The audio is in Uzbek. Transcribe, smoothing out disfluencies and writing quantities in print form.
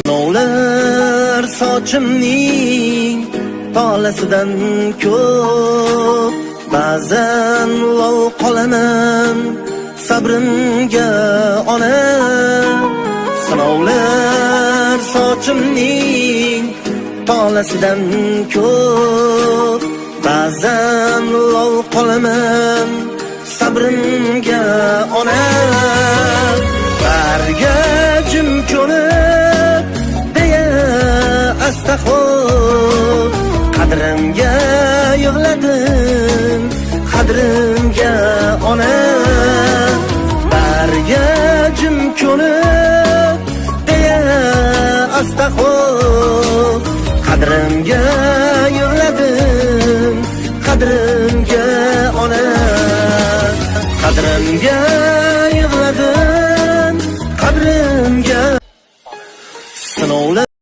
Sinovlar sochimning tolasidan ko'p. Ba'zan lol qolaman sabrimga, ona. Sinovlar sochimning tolasidan ko'p. Ba'zan lol qolaman sabrimga, ona. Barga jim ko'nib deya asta xo'p. Qadrimga yig'ladim, qadrimga, ona. Barga jim ko'nib deya asta xo'p. Qadrimga yig'ladim, qadrimga, ona. Qadrimga yig'ladim, qadrimga. Sinovlar.